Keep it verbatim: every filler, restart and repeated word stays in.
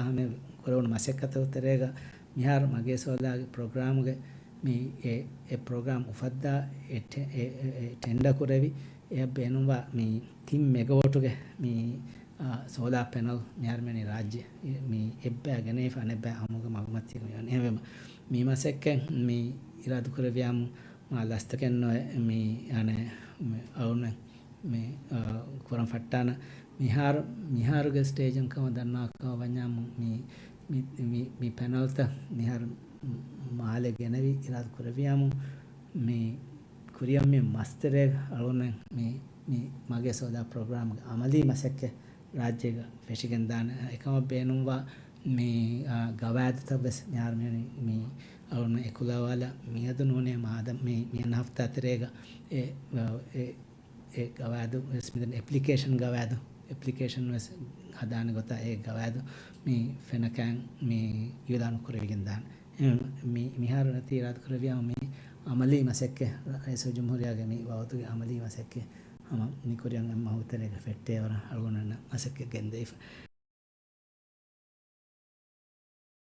ހަމަ ކުރެވުނު މަސައްކަތު ތެރޭގަ މިހާރު މަގޭ ސޯލާގެ ޕްރޮގްރާމުގެ މި އެ، އެ ޕްރޮގްރާމް އުފައްދާ އެ ޓެ-، އެ، އެ، އެ ޓެންޑަ ކުރެވި އެއަށް ބޭނުންވާ މި ތިން މެގަވޮޓުގެ މި، އާ، ސޯލާ ޕެނަލް މިހާރު މި ރާއްޖެ މި އެއްބަޔަށް ގެނެވިފަ އަނެއްބަޔަށް ހަމުގެ މަގުމަތީގަ މި އޮންނަ. އެހެންވީމަ މި މަސައްކަތް މި އިރާދަ ކުރެއްވިޔާމު މާ ލަސްތަކެއް ނުވެ މި އަނެއް މި އަޅުން މި، އާ، ކުރަން ފައްޓާނަ. މިހާރު، މިހާރުގެ ސްޓޭޖުން ކަމަށް ދަންނާކަމަށް ވަންޏާމު މި، މި، މި، މި ޕެނަލްތައް މިހާރު މާލެ ގެނެވި އިރާދަ ކުރެއްވިޔާމު މި ކުރިއަށް މި މަސްތެރޭ އަޅުން މި، މި މަގޭ ސޯލާ ޕްރޮގްރާމްގެ އަމަލީ މަސައްކަތް ރާއްޖޭގަ ފެށިގެންދާނެ. އެކަމަށް ބޭނުންވާ މި، އާ، ގަވާއިދުތައް ވެސް މިހާރު މި، މި އަޅުން އެކުލަވާލަ މިއަދު ނޫނޭ މާދަ މި، މި އަންނަ ހަފްތާ ތެރޭގަ އެ، އެ، އެ ގަވާއިދު ވެސް މިދަނީ އެޕްލިކޭޝަން ގަވާއިދު، އެޕްލިކޭޝަން ވެސް ހަދާނެ ގޮތަށް އެ ގަވާއިދު މި ފެނަކައިން މި އިއުލާނު ކުރެވިގެން ދާނެ. އެ، މި، މިހާރު ތި އިރާދަ ކުރެއްވިޔާ މި އަމަލީ މަސައްކަތް، ރަ-، ރައީސުލްޖުމްހޫރިއްޔާގެ މި ވަގުތުގެ އަމަލީ މަސައްކަތް ހަމަ މި ކުރިއަށް އެއް މަހު ތެރޭގަ ފެއްޓޭވަރަށް އަޅުގަނޑުމެންނަށް މަސައްކަތް ގެންދެވިފަ.